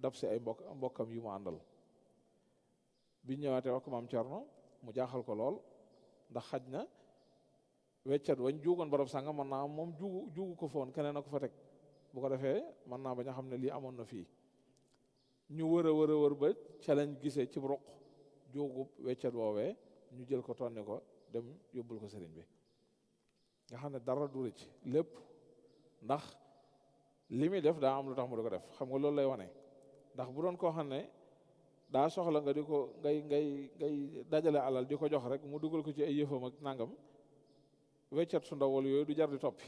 dab si ay mbokkam yu mu àndal biñ ñëwaatee wax ko maam Cerno mu jaaxal ko lool ndax xaj na weccat wañ juugoon barab sànga mën naa am moom juugu ko foon keneen a ko fa teg bu ko defee mën naa bañ a xam ne lii amoon na fii ñu wër ba ca lañ gisee ci ruq juugub weccat woowee ñu jël ko tonni ko dem yóbbul ko sëriñ bi nga xam ne dara du rëcc lépp ndax li muy def daa am lu tax mu di ko def xam nga loolu lay wane ndax bu doon koo xam ne daa soxla nga di ko ngay dajale alal di ko jox rek mu dugal ko ci ay yëfam ak nangam weccat su ndaw wala yooyu du jar di toppi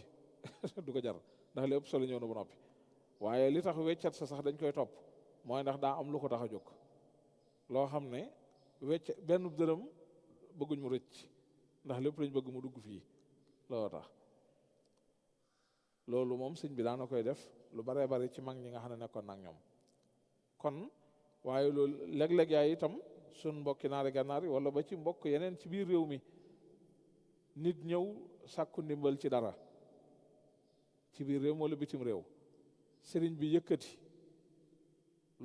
du ko jar ndax li ëpp solo ñëw na bu noppi waaye li tax weccat sa sax dañ koy topp mooy ndax daa am lu ko tax a jóg loo xam ne benn dërëm bëgguñ mu rëcc ndax lépp lañ bëgg mu dugg fii looloo tax loolu moom sëñ bi daana koy def lu baree bari ci mag ñi nga xam ne nekkoon nag ñoom kon waaye loolu léeg-léeg yaay itam sun mbokki naari gànnaar yi wala ba ci mbokk yeneen ci biir réew mi nit ñëw sàkku ndimbal ci dara ci biir réew wala bitim réew sëriñ bi yëkkati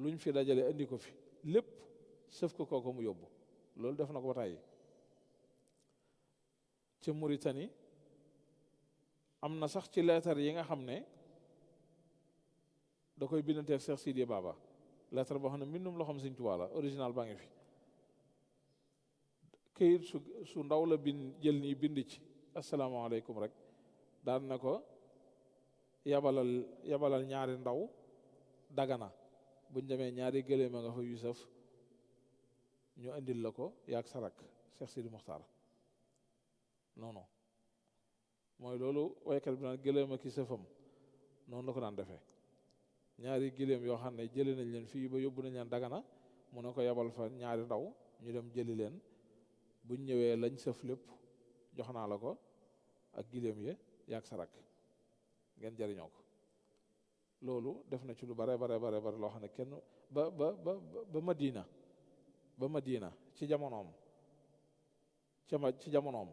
luñ fi dajale indi ko fi lépp sëf ko kooko mu yóbbu loolu def na ko ba tàyyi ca Mauritanie am na sax ci leetar yi nga xam ne da koy bindanteeg Cheikh Sidiya Baba leetar boo xam ne mbindum loo xam Sëñ Tuubaa la original baa ngi fi këyit su ndaw la jël nii bind ci asalaamaaleykum rek daan na ko yabalal ñaari ndaw Dagana buñ demee ñaari gëléem a nga fa Yusuf ñu indil la ko yaag sarak Cheikh Sidi Mokhtar non mooy loolu waykat bi naan gëléem ak i sëfam noonu la ko daan defee ñaari gëléem yoo xam ne jëli nañ leen fii ba yóbbu nañ leen Dagana mu ne ko yabal fa ñaari ndaw ñu dem jëli leen buñ ñëwee lañ sëf lépp jox naa la ko ak gëléem yi yaag sarak ngeen jariñoo ko loolu def na ci lu bare loo xam ne kenn ba Madina ci jamonoom ci jamonoom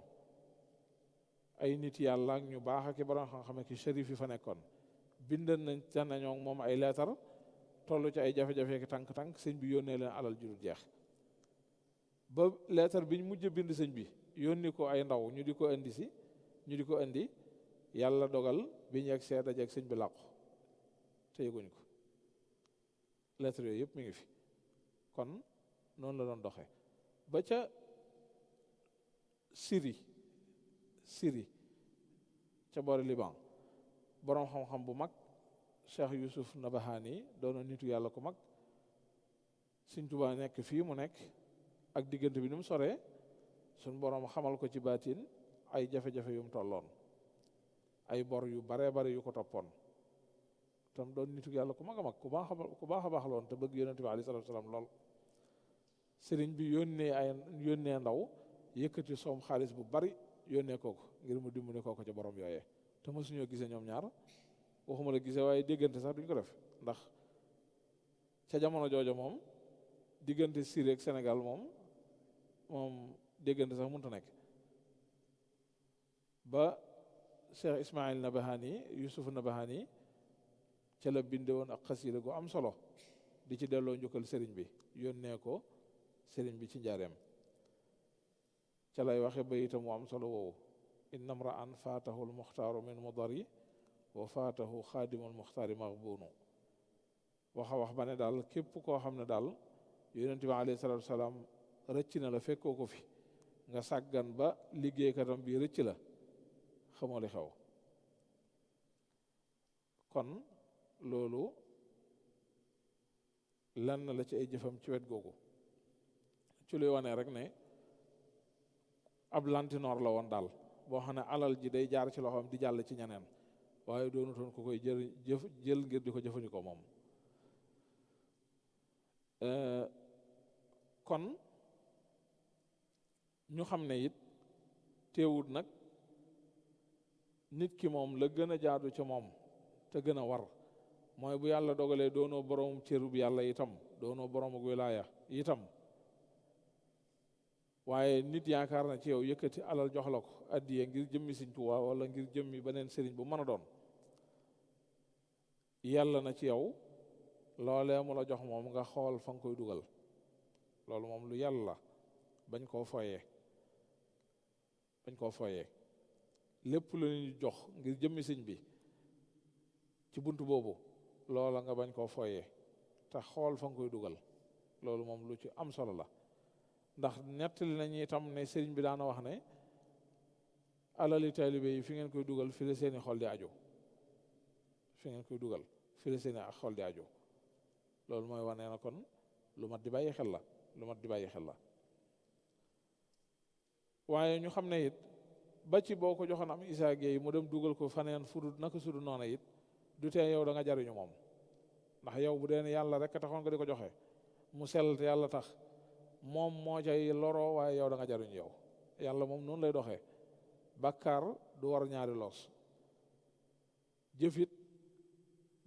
ay nit yàlla ak ñu baax ak i borom xam-xam ki shérif yi fa nekkoon bindan nañ te nañoo moom ay leetar toll ci ay jafe-jafe ki tànk-tànk sëñ bi yónnee leen alal ju dul jeex ba leetar biñ mujj bind sëñ bi yónni ko ay ndaw ñu di ko indi yàlla dogal bi ñu egg see dajeeg sëñ bi làqu te yëguñ ko lettre yooyu yëpp mi ngi fi kon noonu la doon doxe ba ca Syrie ca boori Liban boroom xam-xam bu mag Cheikh Yusuf Nabahani doona nitu yàlla ku mag Sëñ Tuubaa nekk fii mu nekk ak diggante bi ni mu soree suñ boroom xamal ko ci baatin ay jafe-jafe yu mu tolloon ay bor yu bare yu ko toppoon tam doon nitu yàlla ku mag a mag ku baax a baax loon te bëgg yonente bi alayhi salaatu wa salaam lool sëriñ bi yónnee ndaw yëkkati soom xaalis bu bari yónnee kooku ngir mu dimbali kooku ca borom yooyee te mësuñoo gisee ñoom ñaar waxuma la gisee waaye déggante sax duñ ko def ndax ca jamono joojo moom diggante Syrie ak Sénégal moom déggante sax mënut a nekk ba Cheikh Ismaïl Nabahani Yusuf Nabahani ca la binde woon ak xasiida gu am solo di ci delloo njukkal sëriñ bi yónnee ko sëriñ bi ci njaareem ca lay waxe bayitam mu am solo woowu inna mra'an faatahu almuxtaaru min mudari wa faatahu xaadimul muxtaari maghbunu wax ba ne daal képp koo xam ne daal yonent bi alayhi salaatu wasalaam rëcc na la fekkoo ko fi nga sàggan ba liggéeykatam bi rëcc la xamoo li xew kon loolu lan la ci ay jëfam ci wet googu ci luy wane rek ne ab lantinoor la woon daal boo xam ne alal ji day jaar ci loxoom di jàll ci ñeneen waaye doonutoon ku koy jël ngir di ko jëfandikoo moom kon ñu xam ne it teewut nag nit ki moom la gën a jaadu ca moom te gën a war mooy bu yàlla dogalee doonoo borom cërub yàlla itam doonoo borom ak wilaaya itam waaye nit yaakaar na ci yow yëkkati alal jox la ko addiye ngir jëmmi Sëriñ Tuubaa wala ngir jëmmi beneen sëriñ bu mën a doon yàlla na ci yow loolee mu la jox moom nga xool fa nga koy dugal loolu moom lu yàlla bañ koo foyee lépp lu ñu jox ngir jëmmi sëñ bi ci bunt boobu loola nga bañ koo foyee te xool fa nga koy dugal loolu moom lu ci am solo la ndax nettali nañu itam ne sëriñ bi daana wax ne alali taalibe yi fi ngeen koy dugal fi la seeni xol di aju fi ngeen koy dugal fi la seeni xol di aju loolu mooy wane na kon lu mat di bàyyi xel la waaye ñu xam ne it ba ci boo ko joxoon am Issa Gueye mu dem dugal ko faneen fudut naka sudut noona it du tee yow da nga jariñu moom ndax yow bu dee ne yàlla rek taxoon nga di ko joxe mu sell te yàlla tax moom moo cay loroo waaye yow da nga jariñu yow yàlla moom noonu lay doxee bàkkaar du war ñaari loos jëfit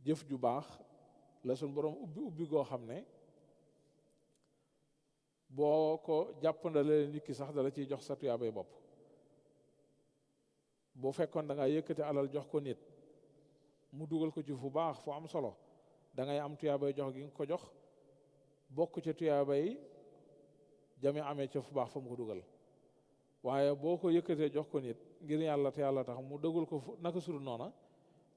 jëf ju baax la suñ borom ubbi goo xam ne boo ko jàppandalee nit ki sax dala ciy jox sa tuyaabay bopp boo fekkoon da nga yëkkati alal jox ko nit mu dugal ko ci fu baax fu am solo da ngay am tuyaabay jox gi nga ko jox bokk ca tuyaabay jame amee ca fu baax fa mu ko dugal waaye boo ko yëkkatee jox ko nit ngir yàlla te yàlla tax mu dëggul ko naka suru noona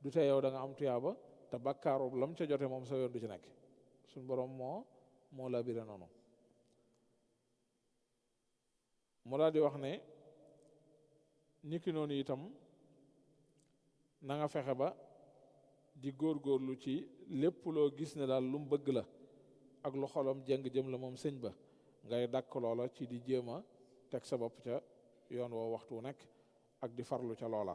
du tee yow da nga am tuyaaba te bakkaaru lam ca jote moom sa yoon du ci nekk suñ borom moo la bire noonu mu daal di wax ne niki noonu itam na nga fexe ba di góorgóorlu ci lépp loo gis ne daal lu mu bëgg la ak lu xolam jeng jëm la moom sëñ ba ngay dàkk loola ci di jéem a teg sa bopp ca yoon woo waxtu nekk ak di farlu ca loola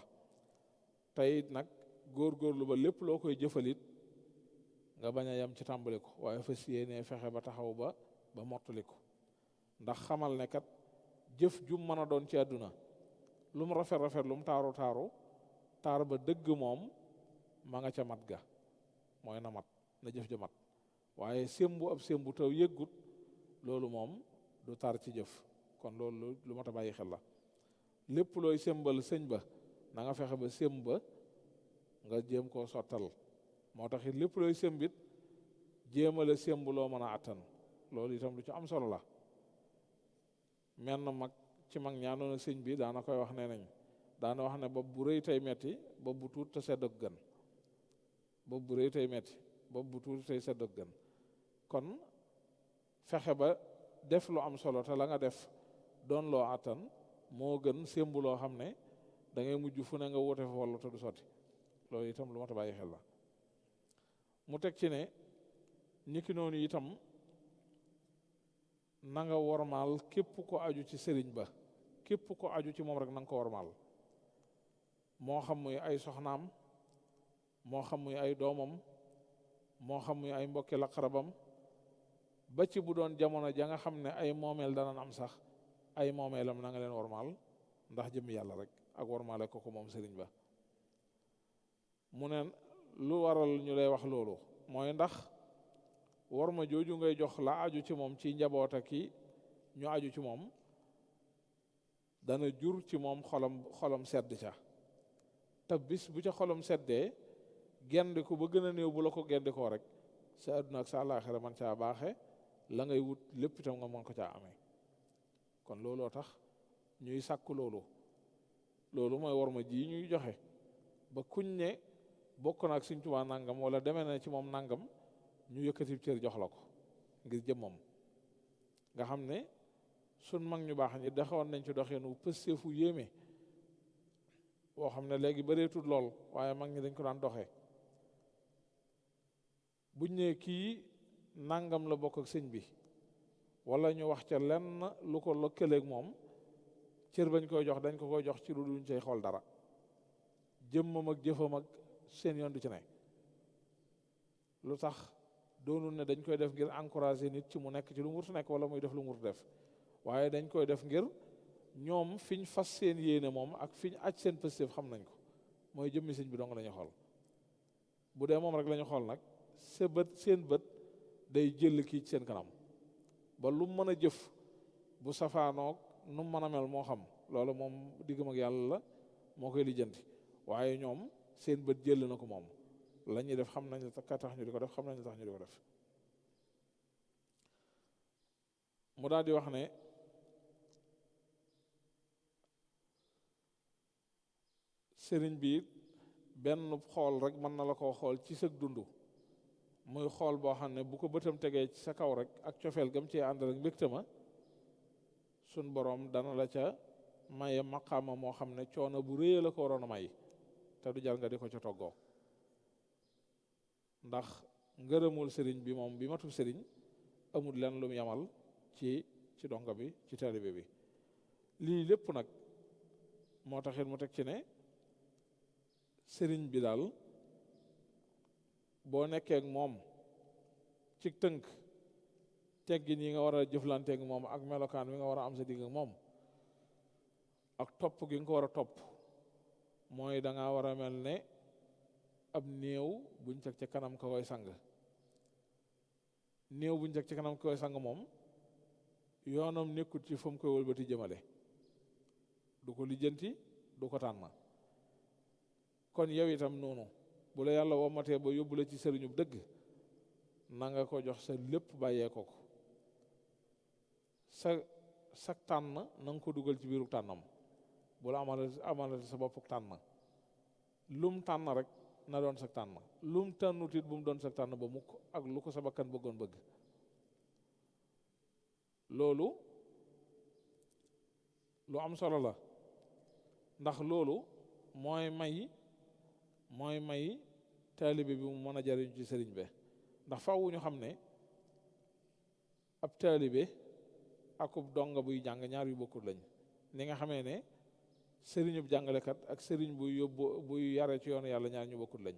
tey nag góorgóorlu ba lépp loo koy jëfalit nga bañ a yem ci tàmbali ko waaye fas yéene fexe ba taxaw ba mottali ko ndax xamal ne kat jëf jum mën a doon ci àdduna lu mu rafet lu mu taaru taar ba dëgg moom ma nga ca mat ga mooy na mat na jëf ja mat waaye sémbu ab sémbu taw yëggut loolu moom du taar ci jëf kon loolu lu mat a bàyyi xel la lépp looy sémbal sëñ ba na nga fexe ba sém ba nga jéem koo sottal moo tax it lépp looy sémbit jéemale sémbu loo mën a attan loolu itam lu ci am solo la menn mag ci mag ñaanoon ak sëñ bi daana koy wax nee nañ daana wax ne bopp bu rëy tey metti bopp bu tuut te sedd ak gën bopp bu rëy tey metti bopp bu tuut tey sedd ak gën kon fexe ba def lu am solo te la nga def doon loo attan moo gën sémbu loo xam ne da ngay mujj fu ne nga woote fa walla te du sotti loolu itam lu mat a bàyyi xel la mu teg ci ne niki noonu itam na nga wormaal képp ko aju ci sëriñ ba képp ko aju ci moom rek na nga ko wormaal moo xam muy ay soxnaam moo xam muy ay doomam moo xam muy ay mbokki laqarabam ba ci bu doon jamono ja nga xam ne ay moomeel dana am sax ay moomeelam na nga leen wormaal ndax jëm yàlla rek ak wormaale ko moom sëriñ ba mu ne lu waral ñu lay wax loolu mooy ndax worma jooju ngay jox la aju ci moom ci njaboot ak ki ñu aju ci moom dana jur ci moom xolam sedd ca te bis bu ca xolam seddee gendiku ba gën a néew bu la ko gendikoo rek sa àdduna ak sa àllaaxira man caa baaxe la ngay wut lépp itam nga mën ko caa amee kon looloo tax ñuy sàkku loolu mooy worma ji ñuy joxe ba kuñ ne bokk na ak Sëñ Tuubaa nangam wala demee na ci moom nangam ñu yëkkati cër jox la ko ngir jëmmam nga xam ne sun mag ñu baax ñi doxewoon nañ ci doxeenu pësteefu yéeme boo xam ne léegi bareetul lool waaye mag ñi dañ ko daan doxee buñ ne kii nangam la bokk ak sëñ bi wala ñu wax ca lenn lu ko lëkkaleeg moom cër bañ koy jox dañ ko koy jox ci lu duñ cay xool dara jëmmam ak jëfam ak seen yoon du ci ne lu tax doonul ne dañ koy def ngir encourager nit ci mu nekk ci lu mu wut nekk wala muy def lu mu wut def waaye dañ koy def ngir ñoom fiñ fas seen yéene moom ak fiñ aj seen pëstéef xam nañ ko mooy jëmmi sëñ bi dong la ñu xool bu dee moom rek la ñu xool nag seen bët day jël kii ci seen kanam ba lu mu mën a jëf bu safaanoog nu mu mën a mel moo xam loolu moom diggam ak yàlla la moo koy lijjanti waaye ñoom seen bët jël na ko moom la ñuy def xam nañ la ka tax ñu di ko def xam nañ la tax ñu di ko def. mu daal di wax ne sëriñ bi benn xool rek mën na la koo xool ci sëg dund muy xool boo xam ne bu ko bëtam tegee ci sa kaw rek ak cofeel gam cee ànd rek mbégte ma sun borom dana la ca maye maqaama moo xam ne coono bu réy la ko waroon a may te du jar nga di ko ca toggoo ndax ngërëmul sëriñ bi moom bi matul sëriñ amul lenn lu mu yamal ci donga bi ci taalibe bi lii lépp nag moo taxit mu teg ci ne sëriñ bi daal boo nekkee ak moom ci tënk teggin yi nga war a jëflanteek moom ak melokaan wi nga war a am sa digg ak moom ak topp gi nga ko war a topp mooy da nga war a mel ne ab néew buñ teg ci kanam ka koy sang néew buñ teg ci kanam ka koy sang moom yoonam nekkut ci fa mu koy wëlbati jëmale du ko lijjanti du ko tànn kon yow itam noonu bu la yàlla womatee ba yóbbu la ci sëriñub dëgg na nga ko jox sa lépp bàyyee ko sa tànn na nga ko dugal ci biiru tànnam bu la amalati sa bopp tànn lum tànn rek na doon sa tànn lum tànnut it bu mu doon sa tànn ba mukk ak lu ko sa bakkan bëggoon bëgg loolu lu am solo la ndax loolu mooy may taalibe bi mu mën a jariñ ci sëriñ be ndax faaw ñu xam ne ab taalibe akub donga buy jàng ñaar yu bokkul lañ ni nga xamee ne sëriñub jàngalekat ak sëriñ buy yare ci yoonu yàlla ñaar ñu bokkul lañ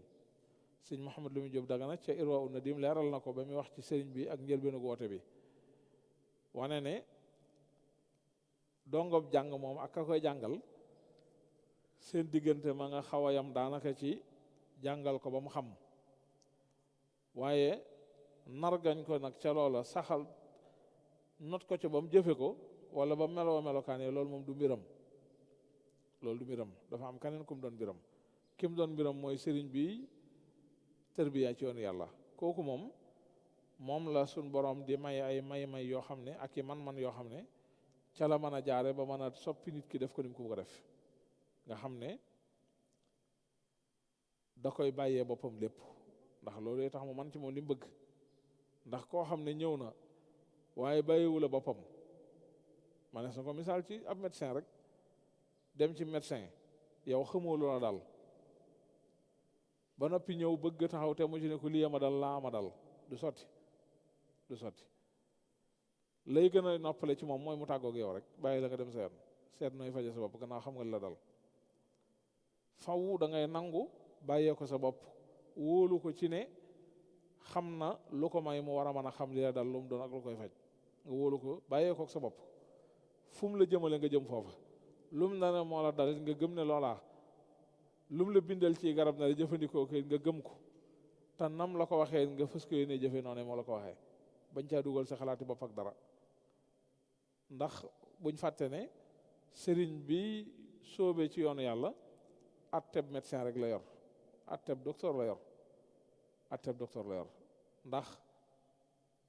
sëñ Mouhamed Lamine Diop Dagana ca Irwa Nadim leeral na ko ba muy wax ci sëriñ bi ak njëlbeenu woote bi wane ne dongob jàng moom ak ka koy jàngal seen diggante ma nga xaw a yam daanaka ci jàngal ko ba mu xam waaye nargañ ko nag ca loola saxal not ko ca ba mu jëfe ko wala ba meloo melokaane loolu moom du mbiram loolu du mbiram dafa am keneen ku mu doon mbiram ki mu doon mbiram mooy sëriñ bi tërbiya ci yoonu yàlla kooku moom la suñ borom di may ay may yoo xam ne ak i man-man yoo xam ne ca la mën a jaare ba mën a soppi nit ki def ko ni mu ko bëgg a def nga xam ne da koy bàyyee boppam lépp ndax loolu tax mu man ci moom li mu bëgg ndax koo xam ne ñëw na waaye bàyyiwula boppam ma ne su ko misaal ci ab médecin rek dem ci médecin yow xamoo lu la dal ba noppi ñëw bëgg taxaw te mu ci ne ko lii ma dal laa ma dal du sotti lay gën a noppale ci moom mooy mu tàggoog yow rek bàyyi la nga dem seet nooy faje sa bopp gannaaw xam nga li la dal faw da ngay nangu bàyyee ko sa bopp wóolu ko ci ne xam na lu ko may mu war a mën a xam li la dal lu mu doon ak lu koy faj nga wóolu ko bàyyee ko sa bopp fu mu la jëmale nga jëm foofa lu mu ne moo la dal nga gëm ne loolaa lu mu la bindal ci garab na la jëfandikoo ko nga gëm ko te nam la ko waxee nga fës ko yéene jëfe noonu moo la ko waxee bañ caa dugal sa xalaati bopp ak dara ndax buñ fàtte ne sëriñ bi sóobee ci yoonu yàlla atteb médecin rek la yor atteb docteur la yor ndax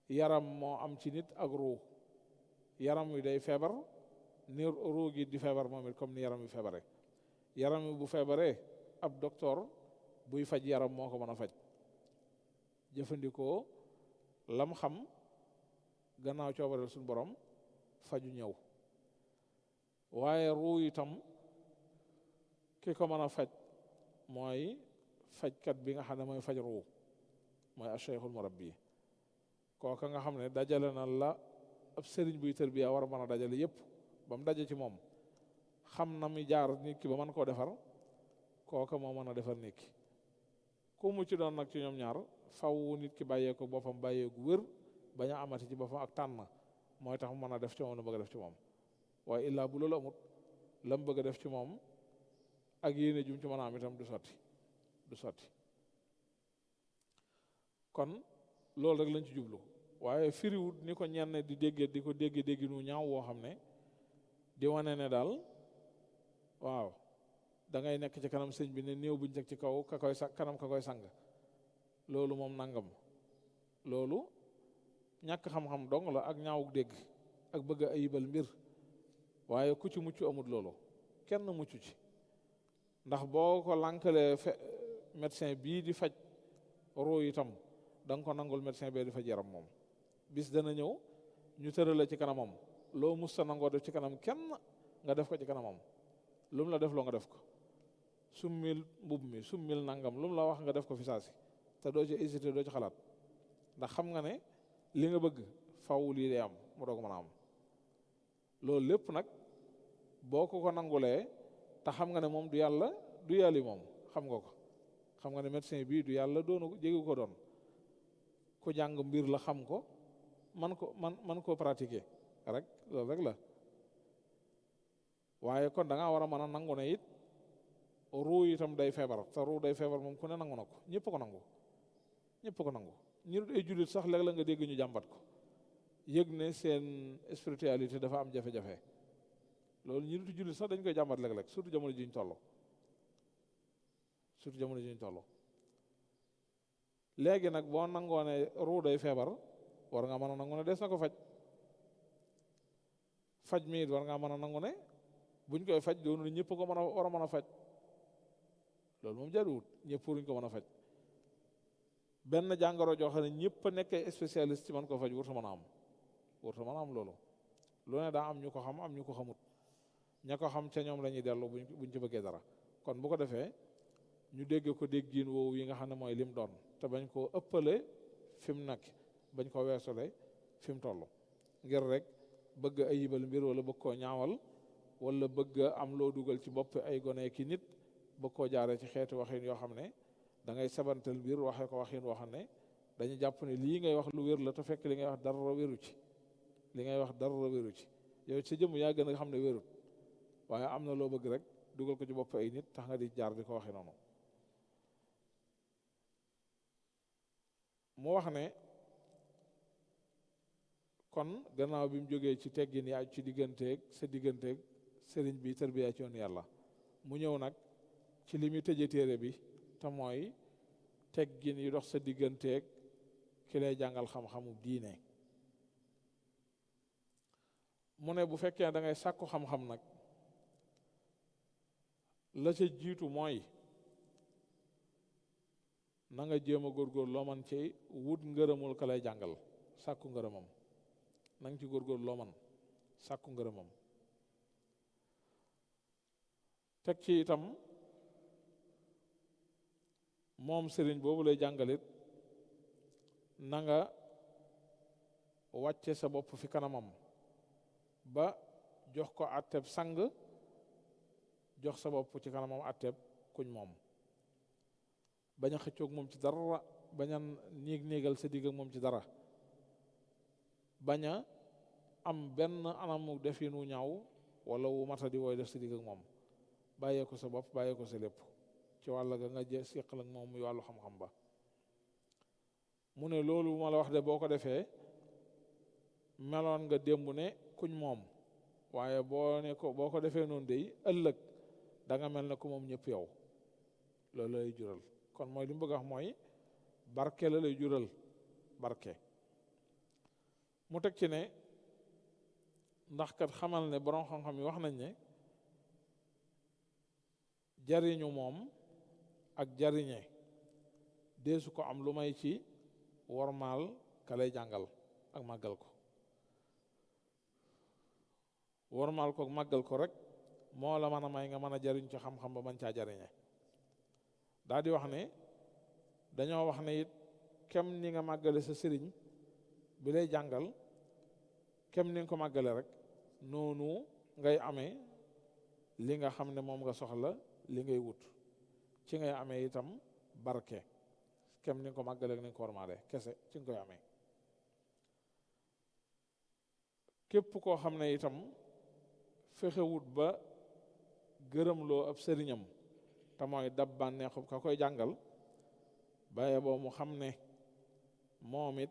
yaram moo am ci nit ak ruu yaram wi day feebar ni ruu gi di feebar moom it comme ni yaram wi feebare yaram wi bu feebaree ab docteur buy faj yaram moo ko mën a faj jëfandikoo lam xam gannaaw coobareel suñu borom faju ñëw waaye ruu itam ki ko mën a faj mooy fajkat bi nga xam ne mooy faj ruu mooy acheikhul murabbi kooka nga xam ne dajale na la ab sëriñ buy tërbiya war a mën a dajale yépp ba mu daje ci moom xam na mi jaar nit ki ba mën koo defar kooka moo mën a defar nit ki ku mu ci doon nag ci ñoom ñaar faw nit ki bàyyee ko boppam bàyyee gu wér bañ a amati ci boppam ak tànn mooy tax mu mën a def ci moom la bëgg a def ci moom waaye illaa bu loolu amut la mu bëgg a def ci moom ak yéene jum ci mën a am itam du sotti kon loolu rek lañ ci jublu waaye firiwut ni ko ñenn di dégg nu ñaaw woo xam ne di wane ne daal waaw da ngay nekk ci kanam sëñ bi ne néew buñ teg ci kaw ka koy sang loolu moom nangam loolu ñàkk xam-xam dong la ak ñaawuk dégg ak bëgg a ayibal mbir waaye ku ci mucc amut loolu kenn mucc ci ndax boo ko lànkalee médecin bii di faj ruu itam da nga ko nangul médecin bee di faj yaram moom bis dana ñëw ñu tëral la ci kanamam loo mus sa nangoo def ci kanam kenn nga def ko ci kanamam lu mu la def loo nga def ko summil mbub mi summil nangam lu mu la wax nga def ko fi saasi te doo ci hésité doo ci xalaat ndax xam nga ne li nga bëgg faw lii day am mu doog mën a am loolu lépp nag boo ko nangulee te xam nga ne moom du yàlla du yàlli moom xam nga ko xam nga ne médecin bii du yàlla doonu jéggi ko doon ku jàng mbir la xam ko man koo pratiquer rek loolu rek la waaye kon da ngaa war a mën a nangu ne it ruu itam day feebar te ruu day feebar moom ku ne nangu na ko ñëpp ko nangu ñëpp ko nangu ñu dul ay jullit sax léeg la nga dégg ñu jàmbat ko yëg ne seen spiritualité dafa am jafe-jafe loolu ñu dul jullit sax dañ koy jàmbat léeg-léeg surtout jamono ji ñu toll léegi nag boo nangoo ne ruu day feebar war nga mën a nangu ne des na ko faj mi it war nga mën a nangu ne buñ koy faj doonu ñëpp ko mën a war a mën a faj loolu moom jaruwut ñëpp ruñ ko mën a faj benn jàngoro joo xam ne ñëpp a nekkee spécialiste ci man ko faj wurtu mën a am loolu lu ne daa am ñu ko xam am ñu ko xamut ña ko xam ca ñoom la ñuy dellu buñ ci bëggee dara kon bu ko defee ñu dégg ko déggiin woowu yi nga xam ne mooy lim doon te bañ koo ëppale fi mu nekk bañ koo weesole fi mu toll ngir rek bëgg ayibal mbir wala bëgg koo ñaawal wala bëgg am loo dugal ci bopp ay gone ki nit bëgg koo jaaree ci xeeti waxin yoo xam ne da ngay sabantal mbir waxee ko waxin woo xam ne dañu jàpp ne lii ngay wax lu wér la te fekk li ngay wax dara wéru ci yow sa jëmm yaa gën a xam ne wérut waaye am na loo bëgg rek dugal ko ci bopp ay nit tax nga di jaar di ko waxee noonu mu wax ne kon gannaaw bi mu jógee ci teggin yi ci digganteeg sëriñ bi tarbiya ci yoon yàlla mu ñëw nag ci li muy tëje téere bi te mooy teggin yi dox sa digganteeg ki lay jàngal xam-xamu diine mu ne bu fekkee da ngay sàkku xam-xam nag la ca jiitu mooy na nga jéem a góorgóor loo man ci wut ngërëmul ka lay jàngal sàkku ngërëmam na nga ci góorgóor loo man sàkku ngërëmam teg ci itam moom sëriñ boobu lay jàngalit na nga wàcce sa bopp fi kanamam ba jox ko atteb sang jox sa bopp ci kanamam atteb kuñ moom bañ a xëccoog moom ci dara bañ a néegal sa digg ak moom ci dara bañ a am benn anamu defin wu ñaaw wala wu matadi wooy def sa digg ak moom bàyyee ko sa bopp bàyyee ko sa lépp ci wàll ga nga séqal ak moom muy wàllu xam-xam ba mu ne loolu ma la wax de boo ko defee meloon nga démb ne kuñ moom waaye boo ko defee noonu dey ëllëg da nga mel ne ku moom ñëpp yow loolu lay jural kon mooy li mu bëgg a wax mooy barke la lay jural barke mu teg ci ne ndax kat xamal ne borom xam-xam yi wax nañ ne jariñu moom ak jariñe deesu ko am lu may ci wormaal ka lay jàngal ak màggal ko wormaal ko ak màggal ko rek moo la mën a may nga mën a jariñ ci xam-xam ba mën caa jariñe daa di wax ne dañoo wax ne it kem ni nga màggale sa sëriñ bi lay jàngal kem ni nga ko màggale rek noonu ngay amee li nga xam ne moom nga soxla li ngay wut ci ngay amee itam barke kem ni nga ko màggale ni nga ko warmaale kese ci nga koy amee képp koo xam ne itam fexewut ba gërëmloo ab sëriñam te mooy dab bànneexub ka koy jàngal baye boo mu xam ne moom it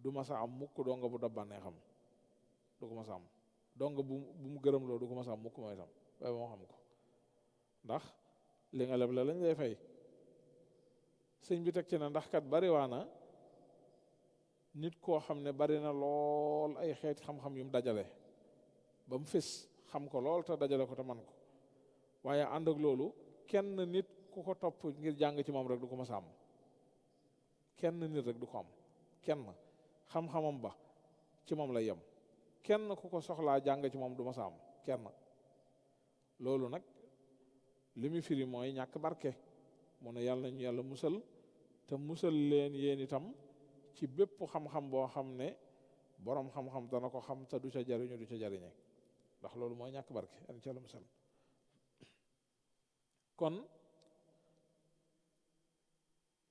du masa am mukk donga bu dab bànneexam du ko masa am donga bu mu gërëmloo du ko masa am mukk mooy itam baye boo mu xam ko ndax li nga leb la lañ lay fay sëñ bi teg ci na ndax kat bari waana nit koo xam ne bari na lool ay xeeti xam-xam yu mu dajale ba mu fés xam ko lool te dajale ko te man ko waaye ànd ak loolu kenn nit ku ko topp ngir jàng ci moom rek du ko mës a am kenn nit rek du ko am kenn xam-xamam ba ci moom lay yem kenn ku ko soxlaa jàng ci moom du mës a am kenn loolu nag li mu firi mooy ñàkk barke mu ne yàlla nañu yàlla musal te musal leen yéen itam ci bépp xam-xam boo xam ne boroom xam-xam dana ko xam te du ca jariñu du ca jariñe ndax loolu mooy ñàkk barke yàlla ci yàlla musal kon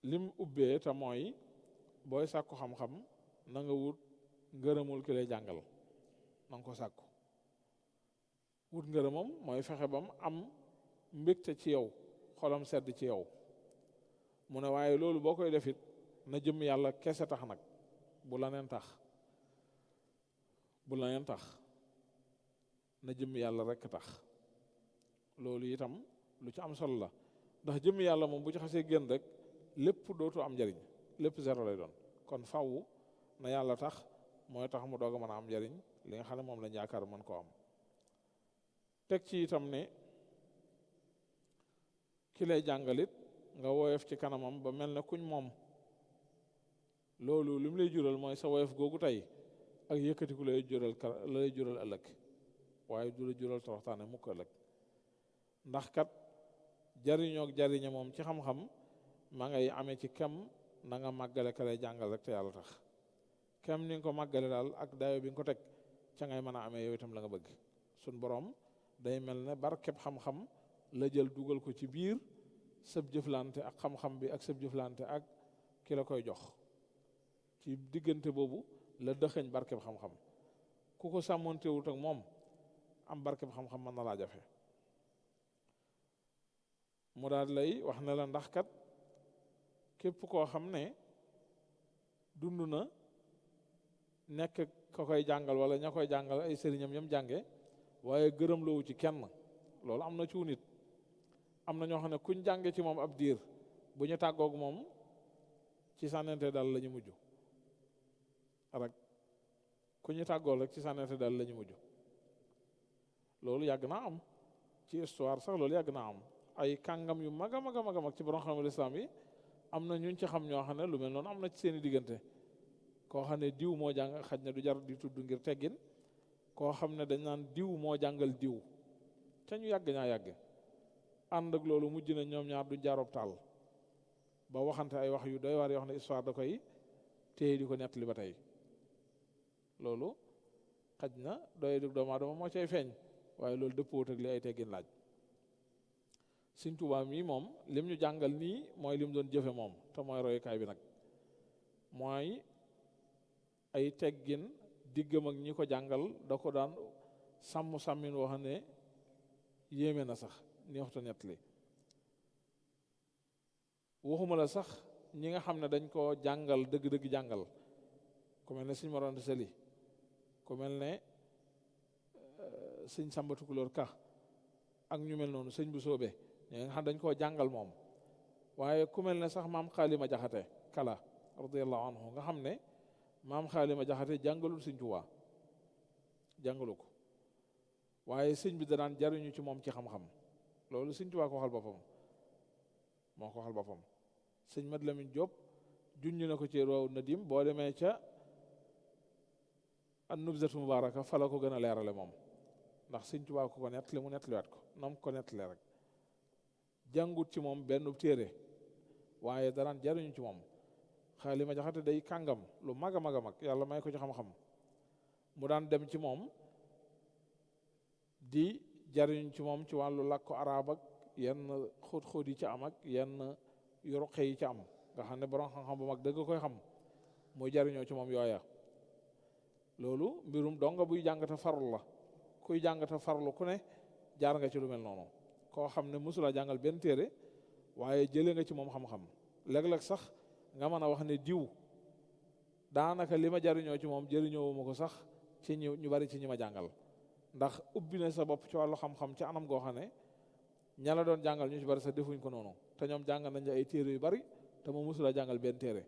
lim ubbee te mooy booy sàkku xam-xam na nga wut ngërëmul ki lay jàngal na nga ko sàkku wut ngërëmam mooy fexe bam am mbégte ci yow xolam sedd ci yow mu ne waaye loolu boo koy defit na jëm yàlla kese tax nag bu la neen tax na jëm yàlla rekk tax loolu itam lu ci am solo la ndax jëm yàlla moom bu ci xasee génn rek lépp dootu am njariñ lépp zéro lay doon kon faw na yàlla tax mooy tax mu doog a mën a am njariñ li nga xam ne moom lañ yaakaar mën koo am teg ci itam ne ki lay jàngalit nga woyof ci kanamam ba mel ne kuñ moom loolu li mu lay jural mooy sa woyof googu tey ak yëkkatiku lay jural ëllëg waaye du la jural toroxtaane mukk ëllëg ndax kat jariñook jariñe moom ci xam-xam ma ngay amee ci kem na nga màggale ka lay jàngal rek te yàlla tax kem ni nga ko màggale daal ak dayo bi nga ko teg ca ngay mën a amee yow itam la nga bëgg suñ borom day mel ne barkeb xam-xam la jël dugal ko ci biir sëb jëflante ak xam-xam bi ak sëb jëflante ak ki la koy jox ci diggante boobu la dëxëñ barkeb xam-xam ku ko sàmmoontewut ak moom am barkeb xam-xam mën na laa jafe mu daal lay wax ne la ndax kat képp koo xam ne dund na nekk ka koy jàngal wala ña koy jàngal ay sëriñam ñam jànge waaye gërëm loowu ci kenn loolu am na ci nit am na ñoo xam ne kuñ jànge ci moom ab diir bu ñu tàggoog moom ci sànnente daal la ñu mujj rek ku ñu tàggool rek ci sànnente daal la ñu mujj loolu yàgg naa am ci histoire sax loolu yàgg naa am ay kàngam yu mag a mag a mag a mag ci borom xam-xamul islam yi am na ñun ci xam ñoo xam ne lu mel noonu am na ci seeni diggante koo xam ne diw moo jàng xaj na du jar di tudd ngir teggin koo xam ne dañ naan diw moo jàngal diw ca ñu yàgg ñaa yàgg ànd ak loolu mujj na ñoom ñaar du jaaroob taal ba waxante ay wax yu doy waar yoo xam ne histoire da koy téye di ko nettali ba tey loolu xaj na doy dug doomu aadama moo cay feeñ waaye loolu dëppoot ak li ay teggin laaj Sëñ Tuubaa mii moom lim ñu jàngal nii mooy lim doon jëfe moom te mooy royukaay bi nag mooy ay teggin diggam ak ñi ko jàngal da ko daan sàmmin woo xam ne yéeme na sax ni waxta nettali waxuma la sax ñi nga xam ne dañ koo jàngal dëgg-dëgg jàngal ku mel ne Sëñ Mor Anta Sali ku mel ne Sëñ Samba Tukulóor Ka ak ñu mel noonu sëñ bu soobee ñi nga xam dañ koo jàngal moom waaye ku mel ne sax maam Xaalima Jaxate Kala radiyallahu anhu nga xam ne maam Xaalima Jaxate jàngalul Sëñ Tuubaa jàngalu ko waaye sëñ bi da daan jariñu ci moom ci xam-xam loolu Sëñ Tuubaa ko waxal boppam moo ko waxal boppam sëñ Mat Lamin Jóob junñ na ko ci Rawdu Nadim boo demee ca an-Nubzatu Mubaaraka fa la ko gën a leerale moom ndax Sëñ Tuubaa ko nettali mu nettaliwaat ko nam ko nettali rek jàngut ci moom benn téere waaye daraan jariñu ci moom Xaalima Jaxate day kàngam lu mag a mag a mag yàlla may ko ci xam-xam mu daan dem ci moom di jariñu ci moom ci wàllu làkku arab ak yenn xóot-xóot yi ci am ak yenn yuruqe yi ci am nga xam ne borom xam-xam bu mag dëgg koy xam muy jariñoo ci moom yooya loolu mbirum donga buy jàngata farlu la kuy jàngata farlu ku ne jaar nga ci lu mel noonu koo xam ne mosula jàngal benn téere waaye jëlee nga ci moom xam-xam léeg-léeg sax nga mën a wax ne diw daanaka li ma jariñoo ci moom jëriñoo ma ko sax ci ñu bari ci ñi ma jàngal ndax ubbi na sa bopp ci wàllu xam-xam ci anam goo xam ne ña la doon jàngal ñu ci bari sax defuñ ko noonu te ñoom jàngal nañ ay téere yu bari te moom mësula jàngal benn téere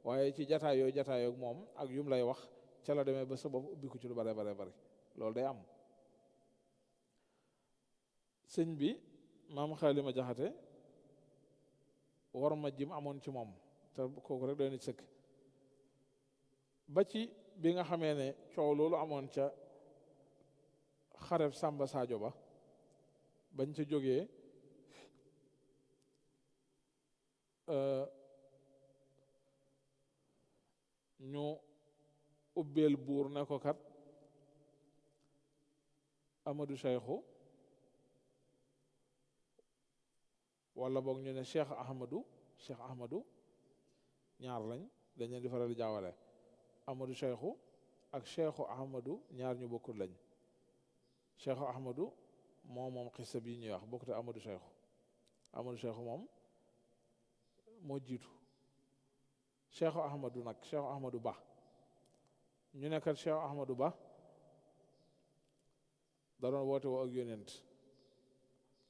waaye ci jataay ak moom ak yum lay wax ca la demee ba sa bopp ubbi ko ci lu bare bare bari loolu day am. sëñ bi maam Xaalima Jaxate war ma jim amoon ci moom te kooku rek doy na ci sëkk ba ci bi nga xamee ne coow loolu amoon ca xareb Samba Sadio ba bañ ca jógee ñu ubbeel buur ne ko kat Amadou Cheikhou wala boog ñu ne Cheikh Ahmadou ñaar lañ dañ leen di faral di jaawale Amadou Cheikhou ak Cheikhu Ahmadou ñaar ñu bokkul lañ Cheikhu Ahmadou moom xissa bii ñuy wax bokkute Amadou Cheikhou moom moo jiitu Cheikhu Ahmadou nag Cheikhu Ahmadou Ba ñu nekkat Cheikhu Ahmadou Ba da doon woote woo ak yónent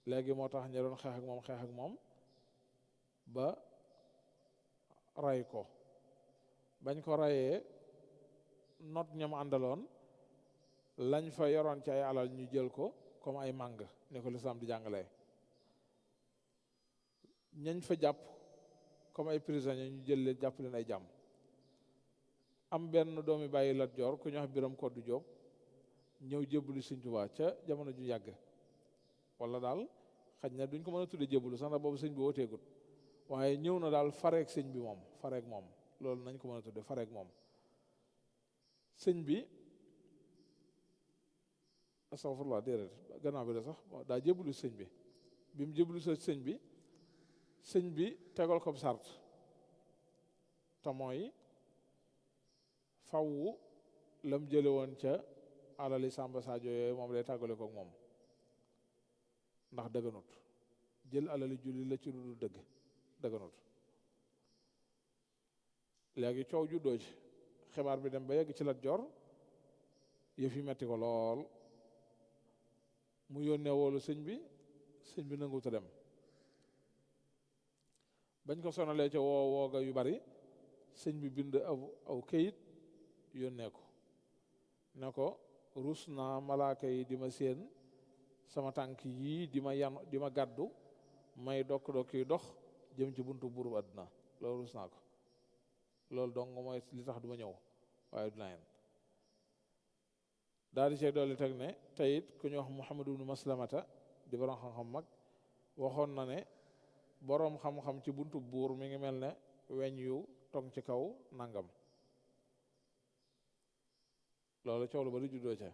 léegi moo tax ña doon xeex ak moom ba ray ko bañ ko rayee not ñam àndaloon lañ fa yoroon ci ay alal ñu jël ko comme ay màng ne ko lislaam di jàngalee ñañ fa jàpp comme ay prisonniers ñu jël leen jàpp leen ay jàmm am benn doomi bàyyi Lat Joor ku ñu wax Biram Koddu Joob ñëw jébbalu Sëñ Tuubaa ca jamono ju yàgg wala daal xaj na duñ ko mën a tudde jébbalu sax ndax boobu sëñ bi wooteegut waaye ñëw na daal fareek sëñ bi moom loolu nañ ko mën a tudde fareek moom sëñ bi astafurlah déedéet gannaaw bi la sax daa jébbalu sëñ bi bi mu jébbalu sa sëñ bi tegal ko sart te mooy fawwu lam jële woon ca alali Samba Sadio yooyu moom lay tàggale kook moom ndax dëgganut jël alali julli la ci lu dul dëgganut léegi coow juddoo ci xibaar bi dem ba yegg ci Lat Joor yëf yi metti ko lool mu yónnee woolu sëñ bi nanguta dem bañ ko sonalee ca wooga yu bari sëñ bi bind aw këyit yónnee ko ne ko rus naa malaaka yi di ma séen sama tànk yii di ma gàddu may dokk yi dox jëm ci buntu buurub àdduna loolu rus naa ko loolu dong mooy li tax du ma ñëw waaye du naa yen daal di see dolli teg ne teyit ku ñu wax Muhammadu ibnu Maslamata di borom xam-xam mag waxoon na ne boroom xam-xam ci buntu buur mi ngi mel ne weñ yu tong ci kaw nangam loolu coow lu bari juddoo ca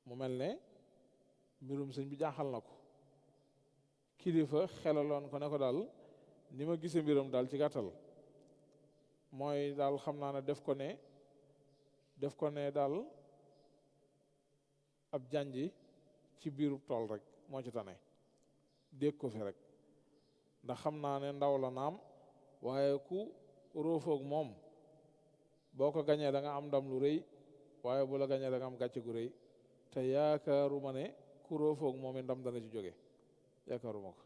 mu mel ne mbirum sëñ bi jaaxal na ko kilifa xelaloon ko ne ko daal ni ma gisee mbiram daal ci gàttal mooy daal xam naa ne def ko ne daal ab janji ci biiru tool rek moo ci tane dégg ko fi rek ndax xam naa ne ndaw la naam waaye ku róofoog moom boo ko gañee da nga am ndam lu rëy waaye bu la gañee da nga am gàcce gu rëy te yaakaaruma ne ku róofoog moom ndam dana ci jóge yaakaaruma ko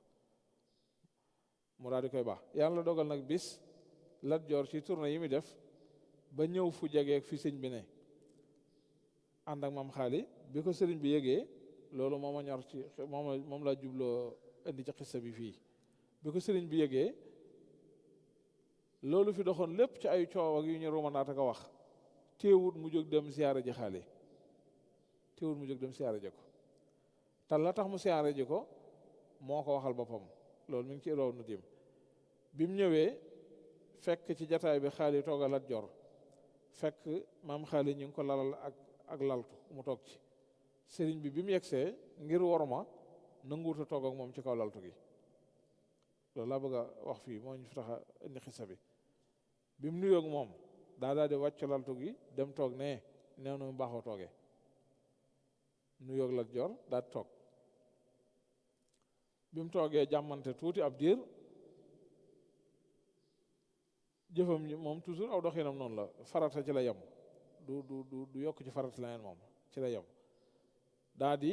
mu daal di koy baax yàlla dogal nag bis Lat Joor ci tournée yi muy def ba ñëw fu jegeeg fi sëñ bi ne ànd ak maam xaali bi ko sëriñ bi yëgee loolu moom a ñor ci moom laa jubloo indi ci xissa bi fii bi ko sëriñ bi yëgee loolu fi doxoon lépp ci ay coow ak yu ñu romanaat ak a wax téewut mu jóg dem siyaare ji xaali téewut mu jóg dem siyaare ji ko te la tax mu siyaare ji ko moo ko waxal boppam loolu mi ngi ci raw nu dim bi mu ñëwee fekk ci jataay bi xaali toog a Lat Joor fekk maam xaali ñu ngi ko lalal ak laltu mu toog ci sëriñ bi mu yegsee ngir worma nanguuta toog ak moom ci kaw laltu gi loolu laa bëgg a wax fii moo ñu fi tax a indi xissa bi mu nuyoog moom daal di wàcc laltu gi dem toog nee nu mu baaxoo toogee nuyoog Lat Joor daal di toog bi mu toogee jàmmante tuuti ab diir jëfam moom toujours aw doxinam noonu la farata ci la yem du yokk ci farata la neen moom ci la yem daa di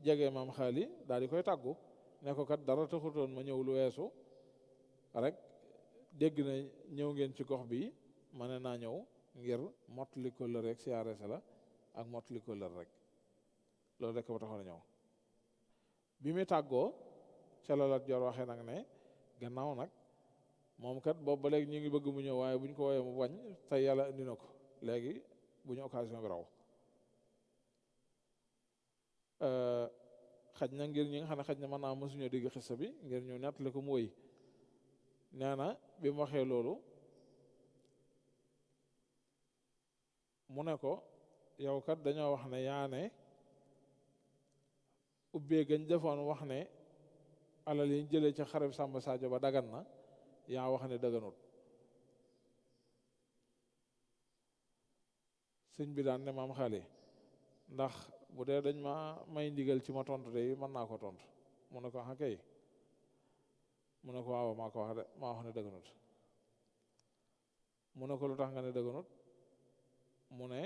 jege maam xaali daa di koy tàggu ne ko kat dara taxutoon ma ñëw lu weesu rek dégg na ñëw ngeen ci gox bi ma ne naa ñëw ngir mottali kóllëre rek siyaare sa la ak mottali kóllëre rek loolu rek ba taxoon a ñëw bi muy tàggoo ca la Lat Joor waxee nag ne gannaaw nag moom kat boobu ba léegi ñu ngi bëgg mu ñëw waaye bu ñu ko woowee mu bañ tey yàlla indi na ko léegi bu ñu occasion bi raw xaj na ngir ñi nga xam ne xaj na mën naa mësuñoo dégg xissa bi ngir ñu nettali ko mu wëy nee na bi mu waxee loolu mu ne ko yow kat dañoo wax ne yaa ne ubbee gañ defoon wax ne alal yi ñu jëlee ca xareb Samba Sadio ba dagan na yaa wax ne daganut sëñ bi daan ne maam xale ndax bu dee dañ ma may ndigal ci ma tontu de mën naa ko tontu mu ne ko ah kay mu ne ko waaw maa ko wax de maa wax ne dëgganut mu ne ko lu tax nga ne dëgganut mu ne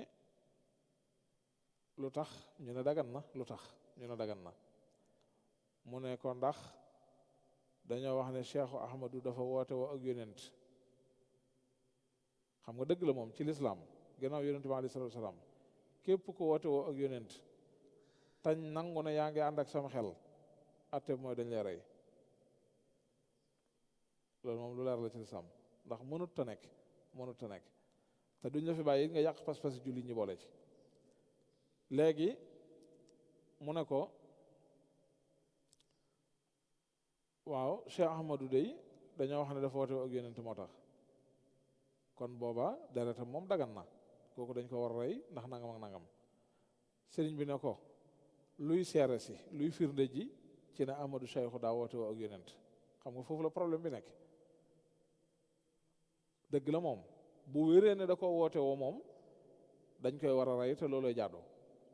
lu tax ñu ne dagan na lu tax ñu ne dagan na mu ne ko ndax dañoo wax ne Cheikhu Ahmadu dafa woote woo ak yonent xam nga dëgg la moom ci lislaam gannaaw yonent bi alayhi salaatu wa salaam képp ko woote woo ak yonent tañ nangu ne yaa ngi ànd ak sama xel atte mooy dañ lay rey loolu moom lu leer la ci lislaam ndax mënut ta nekk te duñ la fi bàyyi nga yàq pas-pas julli ñi boole ci léegi mu ne ko waaw Cheikh Ahmadou dey dañoo wax ne dafa woote woo ak yonent moo tax kon booba deretam moom dagan na kooku dañ ko war a rey ndax nangam ak nangam sëriñ bi ne ko luy seere si luy firnde ji ci ne Ahmadou Cheikh daa woote woo ak yonent xam nga foofu la problème bi nekk dëgg la moom bu wéree ne da ko woote woo moom dañ koy war a rey te looloy jàddu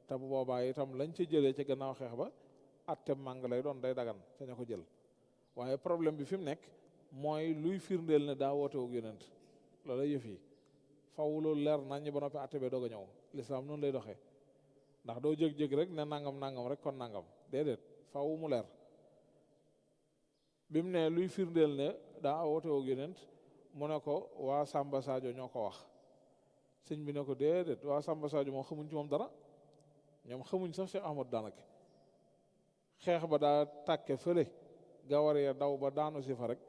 te bu boobaa itam lañ ca jëlee ca gannaaw xeex ba attem màng lay doon day dagan te ña ko jël waaye problème bi fi mu nekk mooy luy firndeel ne daa woote woo ak yonent loolay yëf yi faw loolu leer nañ ñi ba noppi atte bee doog a ñëw lislaam noonu lay doxee ndax doo jég-jég rek ne nangam rek kon nangam déedéet faw mu leer bi mu ne luy firndeel ne daa woote woo ak yonent mu ne ko waa Samba Sadio ñoo ko wax sëñ bi ne ko déedéet waa Samba Sadio moom xamuñ ci moom dara ñoom xamuñ sax Cheikh Ahmad daanaka xeex ba daa tàkke fële gawar ya daw ba daanu si fa rek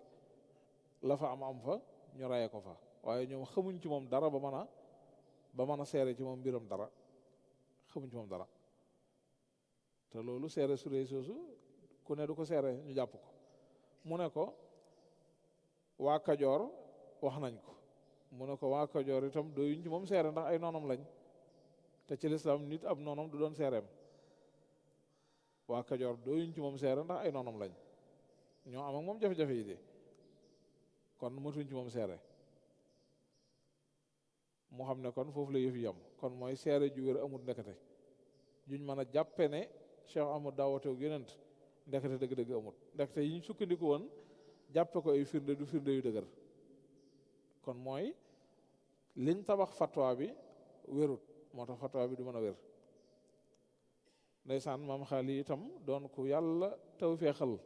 la fa am fa ñu rayee ko fa waaye ñoom xamuñ ci moom dara ba mën a seere ci moom mbiram dara xamuñ ci moom dara te loolu seere su réy soosu ku ne du ko seere ñu jàpp ko mu ne ko waa Kajoor wax nañ ko mu ne ko waa Kajoor itam doyuñ ci moom seere ndax ay noonam lañ te ci lislaam nit ab noonam du doon seereem waa Kajoor doyuñ ci moom seere ndax ay noonam lañ ñoo am ak moom jafe-jafe yi de kon matuñ ci moom seere mu xam ne kon foofu la yëf yi yam kon mooy seere ju wér amul ndekete juñ mën a jàppe ne Cheikh Ahmad daa woote ak yonent ndekete dëgg-dëgg amul ndekete yi ñu sukkandiku woon jàppe ko ay firnde du firnde yu dëgër kon mooy liñ tabax fatwa bi wérut moo tax fatwa bi du mën a wér ndeysaan maam xaali itam doon ku yàlla taw feexal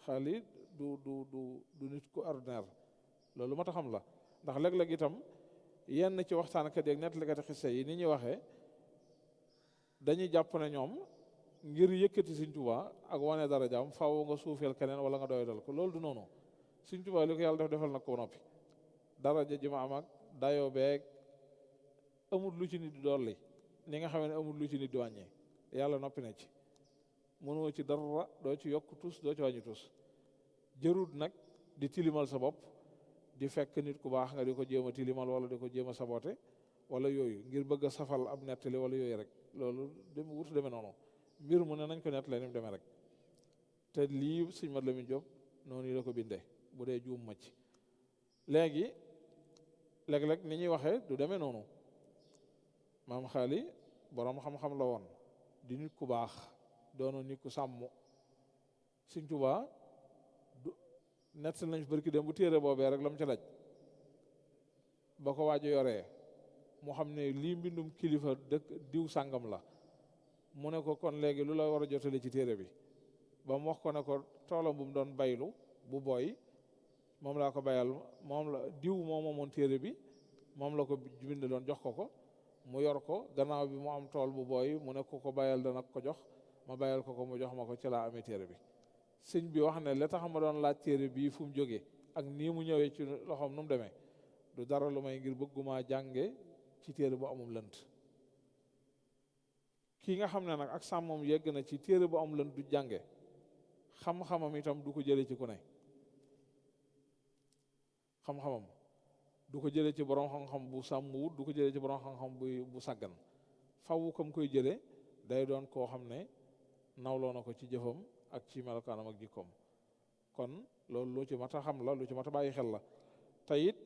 xaali du nit ku ordinaire loolu ma ta xam la ndax léeg-léeg itam yenn ci waxtaankat yeeg nettalikati xisse yi ni ñuy waxee dañuy jàpp ne ñoom ngir yëkkati Sëñ Tuubaa ak wane darajaam faaw nga suufeel keneen wala nga doyadal ko loolu du noonu Sëñ Tuubaa li ko yàlla defal nag ko noppi daraja ji ma am ak dayoo beeg amul lu ci nit di dolli ni nga xam ne amul lu ci nit di wàññi yàlla noppi na ci mënoo ci dara doo ci yokk tus doo ci wàññi tus jërut nag di tilimal sa bopp di fekk nit ku baax nga di ko jéem a tilimal wala di ko jéem a sabote wala yooyu ngir bëgg a safal ab nettali wala yooyu rek loolu dem wutu demee noonu mbir mu ne nañ ko nettalee ni mu demee rek te lii sëñ Mat Lamin Jóob noonu la ko bindee bu dee juum ma ci léegi léeg-léeg ni ñuy waxee du demee noonu maam xaali boroom xam-xam la woon di nit ku baax doono nit ku sàmm Sëñ Tuubaa nett nañ fi barki dem bu téere boobee rek la mu ca daj ba ko waaju yoree mu xam ne lii mbindum kilifa dëkk diw sàngam la mu ne ko kon léegi lu la war a jotale ci téere bi ba mu wax ko ne ko toolam bu mu doon baylu bu booy moom laa ko bayal moom la diw moo moomoon téere bi moom la ko bind doon jox ko mu yor ko gannaaw bi mu am tool bu booy mu ne ko bayal dana ko jox ma bayal ko mu jox ma ko ci laa amee téere bi sëñ bi wax ne la tax ma doon laaj téere bii fu mu jógee ak nii mu ñëwee ci loxoom nu mu demee du dara lu may ngir bëgguma jànge ci téere bu amul lënt kii nga xam ne nag ak sàmmam yegg na ci téere bu amul lënt du jànge xam-xamam itam du ko jële ci ku ne xam-xamam du ko jële ci borom xam-xam bu sàmmuwut du ko jële ci borom xam-xam bu sàggan fawu kam koy jële day doon koo xam ne nawloo na ko ci jëfam ak ci melokaanam ak jikkoom kon loolu lu ci mat a xam la lu ci mat a bàyyi xel la te it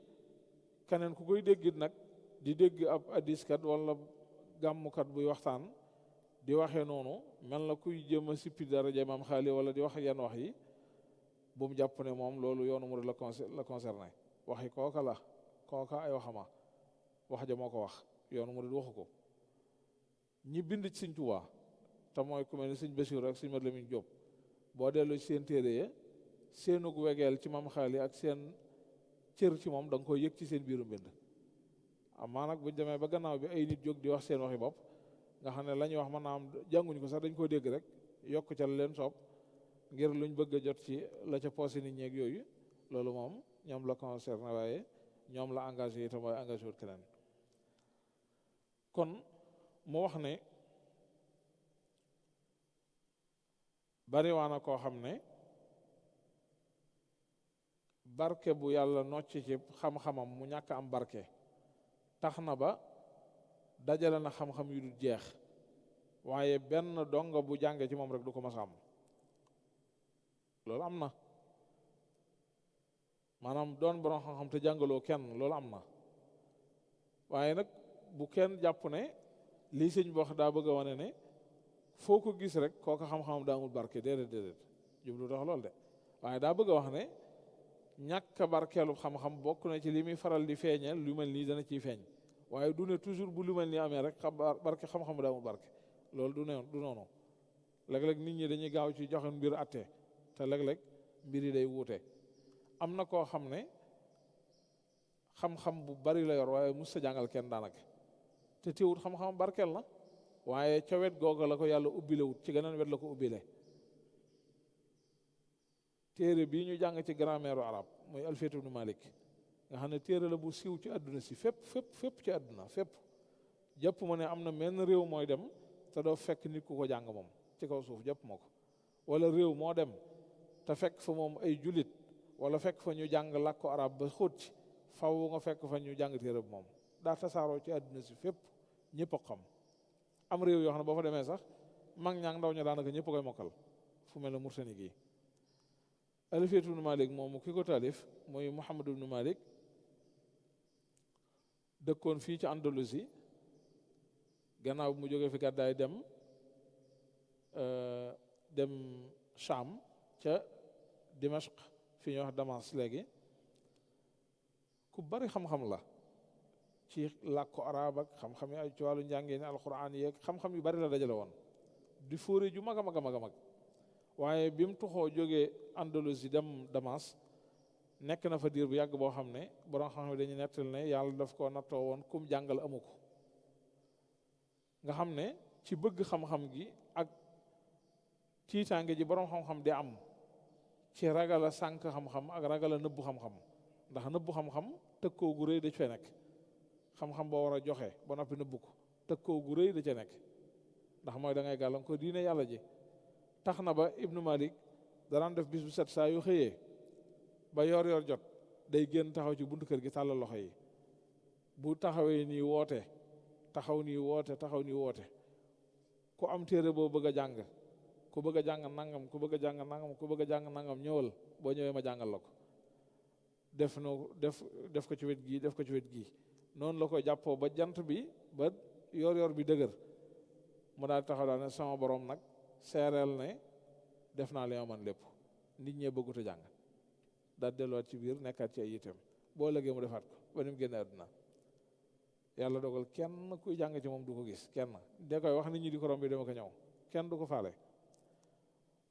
keneen ku koy déggit nag di dégg ab addiskat wala gàmmukat buy waxtaan di waxee noonu mel na kuy jëm a sippi daraja maam xaali wala di wax yenn wax yi bu mu jàpp ne moom loolu yoonu murid la concerné waxi kooka la kooka ay waxama wax ja moo ko wax yoonu murid waxu ko ñi bind ci Sëñ Tuubaa te mooy ku mel ni Sëñ Basiru ak Sëñ Mat Lamin Jóob boo dellu ci seen téere ya seenug wegeel ci maam xaali ak seen cër ci moom da nga koy yëg ci seen biiru mbind amaa nag buñ demee ba gannaaw bi ay nit jóg di wax seen waxi bopp nga xam ne la ñuy wax mën naa am jànguñ ko sax dañ koo dégg rek yokk ca leen soob ngir luñ bëgg a jot ci la ca poosé nit ñeeg yooyu loolu moom ñoom la concerné waaye ñoom la engagé itam waaye engagé wut keneen kon mu wax ne bariwaana koo xam ne barke bu yàlla nocc ci xam-xamam mu ñàkk am barke tax na ba dajale na xam-xam yu dul jeex waaye benn donga bu jànge ci moom rek du ko mas a am loolu am na maanaam doon borom xam-xam te jàngaloo kenn loolu am na waaye nag bu kenn jàpp ne lii sëñ bi wax daa bëgg a wane ne foo ko gis rek kooka xam-xamam daa amul barke déedéet jublu tax loolu de waaye daa bëgg a wax ne ñàkk barkeelu xam-xam bokk na ci li muy faral di feeñeel lu mel nii dana ciy feeñ waaye du ne toujours bu lu mel nii amee rek barke xam-xam daa amul barke loolu du noonu léeg-léeg nit ñi dañuy gaaw ci joxe mbir atte te léeg-léeg mbir yi day wuute am na koo xam ne xam-xam bu bari la yor waaye mus sa jàngal kenn daanaka te teewut xam-xam barkeel na waaye ca wet googa la ko yàlla ubbile wut ci geneen wet la ko ubbile téere bii ñu jàng ci grammaire arabe mooy Alfiyatu ibnu Malik nga xam ne téere la bu siiw ci àdduna si fépp ci àdduna fépp jàpp ma ne am na menn réew mooy dem te doo fekk nit ku ko jàng moom ci kaw suuf jàpp ma ko wala réew moo dem te fekk fa moom ay julit wala fekk fa ñu jàng làkku arab ba xóot ci faw nga fekk fa ñu jàng téere bi moom daa tasaaroo ci àdduna si fépp ñëpp a xam am réew yoo xam ne boo fa demee sax mag ñaang ndaw ña daanaka ñëpp koy mokkal fu mel ne Mauritanie gii Alfiyatu ibnu Malik moomu ki ko taalif mooy Muhammad ibnu Malik dëkkoon fii ci Andalusi gannaaw bi mu jógee fi gàddaay dem Cham ca Dimashq fi ñuy wax Damas léegi ku bari xam-xam la ci làkku arab ak xam-xam yi ay ci wàllu njàngee alquran yeeg xam-xam yu bari la dajale woon di fóore ju mag a mag waaye bi mu tuxoo jógee Andalusi dem Damas nekk na fa diir bu yàgg boo xam ne borom xam-xam dañuy nettal ne yàlla daf ko nattoo woon kum jàngal amu ko nga xam ne ci bëgg xam-xam gi ak tiitaange ji borom xam-xam di am ci ragal a sànk xam-xam ak ragal a nëbbu xam-xam ndax nëbbu xam-xam tëkkoo gu rëy da cee nekk xam-xam boo war a joxe ba noppi nëbbu ko tëkkoo gu rëy da cee nekk ndax mooy da ngay gàllankoor diine yàlla ji tax na ba Ibnu Malik danaan def bis bu set saa yu xëyee ba yor jot day génn taxaw ci buntu kër gi tàllal loxo yi bu taxawee nii woote taxaw nii woote ku am téere boo bëgg a jàng ku bëgg a jàng nangam ku bëgg a jàng nangam ku bëgg a jàng nangam ñëwal boo ñëwee ma jàngal la ko def ko ci wet gii def ko ci wet gii noonu la koy jàppoo ba jant bi ba yor bi dëgër mu daal taxaw daal ne sama borom nag seereel ne def naa li ma man lépp nit ñee bëggut a jàng daal delluwaat ci biir nekkaat ci ay itam boo lëgee mu defaat ko ba ni mu génne àdduna yàlla dogal kenn kuy jàng ci moom du ko gis kenn da koy wax nit ñi di ko romb bi dama ko ñëw kenn du ko faale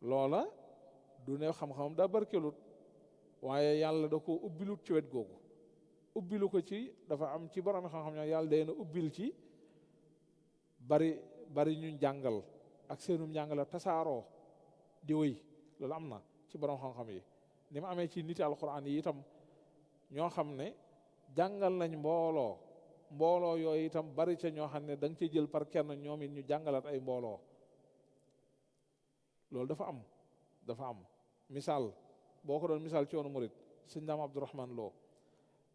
loola du ne xam-xamam daa barkelut waaye yàlla da ko ubbilut ci wet googu ubbilu ko ci dafa am ci borom xam-xam ñoo yàlla day na ubbil ci bari ñu jàngal ak seenum njàngale tasaaroo di wéy loolu am na ci borom xam-xam yi ni mu amee ci niti alxuraan yi itam ñoo xam ne jàngal nañ mbooloo yooyu itam bari ca ñoo xam ne da nga ci jël par kenn ñoom it ñu jàngalaat ay mbooloo loolu dafa am misaal boo ko doon misaal ci yoonu murit sëñ Daam Abdourahman Lo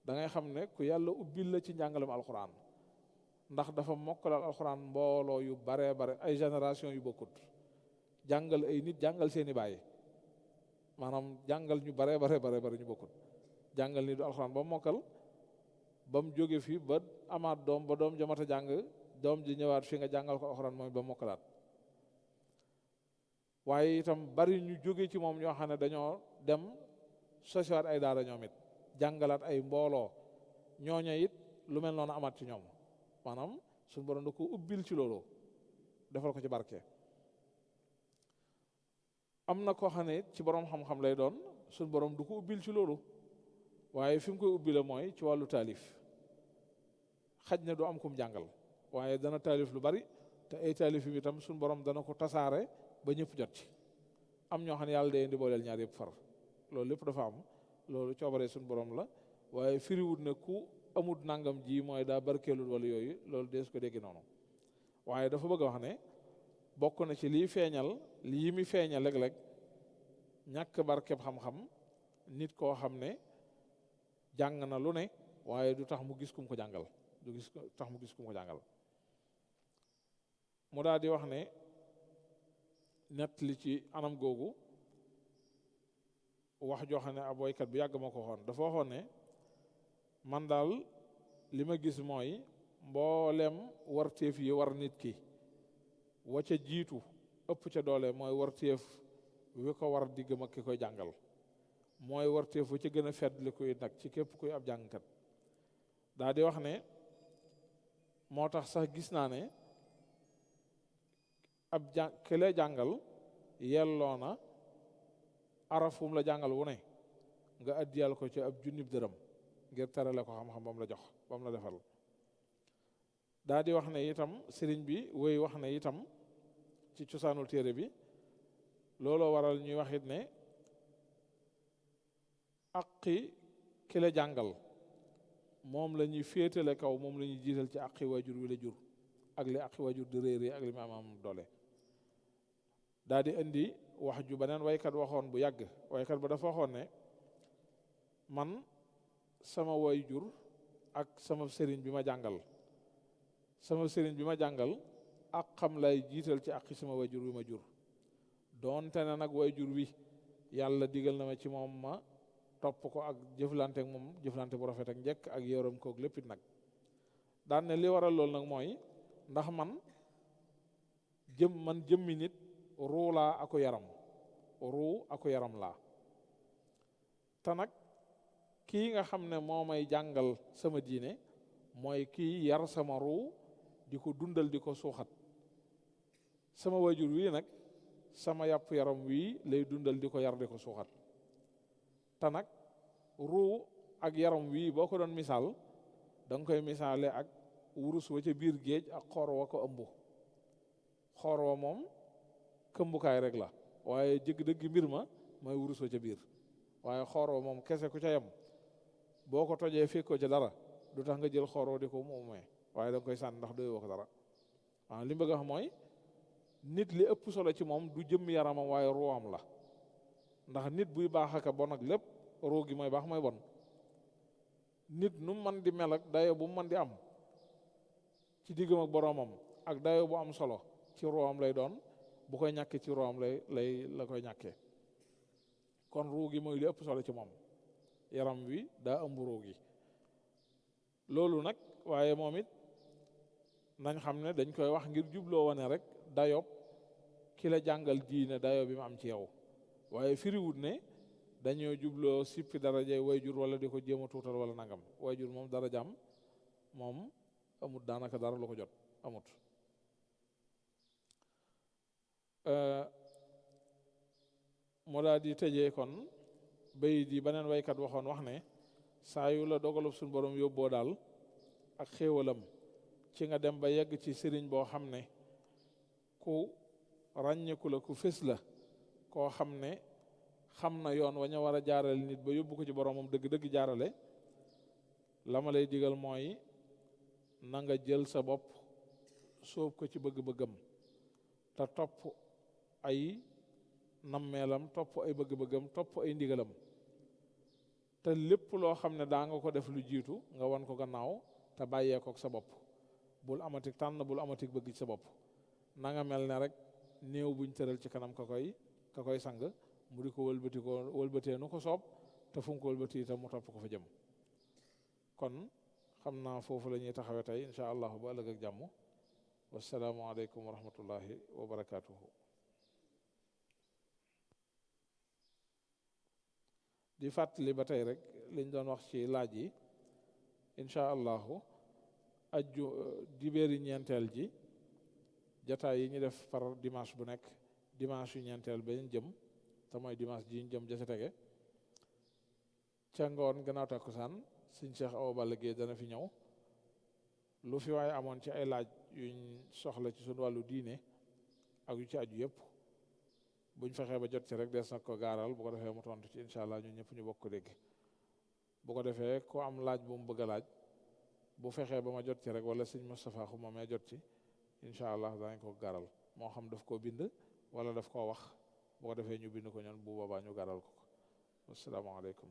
da ngay xam ne ku yàlla ubbil la ci njàngalem alxuraan ndax dafa mokkalal alxuraan mbooloo yu bare ay génération yu bokkut jàngal ay nit jàngal seeni baay maanaam jàngal ñu bare ñu bokkut jàngal nit du alxuraan ba mokkal ba mu jóge fi ba amaat doom ba doom jamata jàng doom ji ñëwaat fi nga jàngal ko alxuraan moom ba mokkalaat waaye itam bari ñu jóge ci moom ñoo xam ne dañoo dem sosiwaat ay daara ñoom it jàngalaat ay mbooloo ñooña it lu mel noonu amaat ci ñoom maanaam suñu borom da ko ubbil ci loolu defal ko ci barke am na koo xam ne ci borom xam-xam lay doon suñu borom du ko ubbil ci loolu waaye fi mu koy ubbi la mooy ci wàllu taalif xaj na du am kum jàngal waaye dana taalif lu bari te ay taalif yi itam suñu borom dana ko tasaare ba ñëpp jot ci am ñoo xam ne yàlla day indi booleel ñaar yëpp far loolu lépp dafa am loolu coobare suñu borom la waaye firiwut ne ku amut nangam ji mooy daa barkeelul wala yooyu loolu dees ko dégg noonu waaye dafa bëgg a wax ne bokk na ci lii feeñal lii mi feeñal léeg-léeg ñàkk barkeb xam-xam nit koo xam ne jàng na lu ne waaye du tax mu gis kum ko jàngal tax mu gis kum ko jàngal mu daal di wax ne nett li ci anam googu wax joo xam ne ab woykat bu yàgg ma ko waxoon dafa waxoon ne man daal li ma gis mooy mboolem warteef yi war nit ki wa ca jiitu ëpp ca doole mooy warteef wi ko war diggam ak ki koy jàngal mooy warteef wu ci gën a fedd li koy nag ci képp kuy ab jàngkat daa di wax ne moo tax sax gis naa ne ab ki lay jàngal yelloo na arafum la jàngal wu ne nga addiyal ko ci ab junnib dërëm ngir terale ko xam-xam ba mu la jox ba mu la defal daa di wax ne itam sëriñ bi woy wax ne itam ci cosaanul téere bi looloo waral ñuy waxit ne aqi ki la jàngal moom la ñuy féetale kaw moom la ñuy jiital ci aqi waajur wi la jur ak li aqi waajur di réeré ak li mu am doole daa di indi wax ju beneen waykat waxoon bu yàgg waykat ba dafa waxoon ne man sama waajur ak sama sëriñ bi ma jàngal ak xam lay jiital ci aqi sama waajur wi ma jur doonte ne nag waajur wi yàlla digal na ma ci moom ma topp ko ak jëflante ak moom jëflante bu rafet ak njëkk ak yoram koog léppit nag daan ne li waral loolu nag mooy ndax man jëmmi nit ruu laa ako yaram laa te nag kii nga xam ne moo may jàngal sama diine mooy kii yar sama ruu di ko dundal di ko suuxat sama wajur wii nag sama yàpp yaram wii lay dundal di ko yar di ko suuxat te nag ruu ak yaram wii boo ko doon misaal da nga koy misaale ak wurus wa ca biir géej ak xoor wa ko ëmb xoor wa moom këmbukaay rek la waaye dëgg mbir ma mooy wurus wa ca biir waaye xoor wa moom kese ku ca yem boo ko tojee fekkoo ca dara du tax nga jël xoor wa di ko muumee waaye da nga koy sànni ndax doy woo ko dara waaw li mu bëgg a wax mooy nit li ëpp solo ci moom du jëmm yaramam waaye ruuam la ndax nit buy baax ak bon ak lépp ruu gi mooy baax mooy bon nit nu man di mel ak dayo bu man di am ci diggam ak boroomam ak dayo bu am solo ci ruuam lay doon bu koy ñàkkee ci ruuam la koy ñàkkee kon ruu gi mooy li ëpp solo ci moom yaram wi daa ëmb ruu gi loolu nag waaye moom it nañ xam ne dañ koy wax ngir jubloo wane rek dayob ki la jàngal diine dayo bi mu am ci yow waaye firiwut ne dañoo jubloo sippi daraje wayjur wala di ko jéem a tuutal wala nangam wayjur moom darajaam moom amut daanaka dara lu ko jot amut moo daal di tëjee kon bayit yi beneen waykat waxoon wax ne saa yu la dogalub suñu borom yóbboo daal ak xéewalam ci nga dem ba yegg ci sëriñ boo xam ne ku ràññeeku la ku fés la koo xam ne xam na yoon wa ñu war a jaarale nit ba yóbbu ko ci boromam dëgg-dëgg jaarale la ma lay digal mooy na nga jël sa bopp sóob ko ci bëgg-bëggam te topp ay nammeelam topp ay bëgg-bëggam topp ay ndigalam te lépp loo xam ne daa nga ko def lu jiitu nga wan ko gannaaw te bàyyee ko ak sa bopp bul amatik tànn bul amatik bëgg ci sa bopp na nga mel ne rek néew buñ tëral ci kanam ka koy sang mu di ko wëlbatee nu ko soob te fu mu ko wëlbati itam mu topp ko fa jëm kon xam naa foofu la ñuy taxawe tey insha allahu ba ëllëg ak jàmm wassalaamu aleykum wa rahmatullahi wa barakaatuhu di fàttali ba tey rek liñ doon wax ci laaj yi insha allahu dibéeri ñeenteel ji jataay yi ñu def par dimanche bu nekk dimanche yu ñeenteel ba ñu jëm te mooy dimanche ji ñu jëm ja ca tege ca ngoon gannaaw takkusaan sëñ Cheikh Awa Balla Gueye dana fi ñëw lu fi waaye amoon ci ay laaj yuñ soxla ci suñu wàllu diine ak yu ci aju yëpp buñ fexee ba jot ci rek des na ko gaaral bu ko defee mu tontu ci incha allah ñun ñëpp ñu bokk ko dégg bu ko defee ko am laaj bu mu bëgg a laaj bu fexee ba ma jot ci rek wala sëñ Moustapha Xuma mee jot ci incha allah danañ ko gaaral moo xam daf koo bind wala daf koo wax bu ko defee ñu bind ko ñoon bu boobaa ñu gaaral ko asalaamaaleykum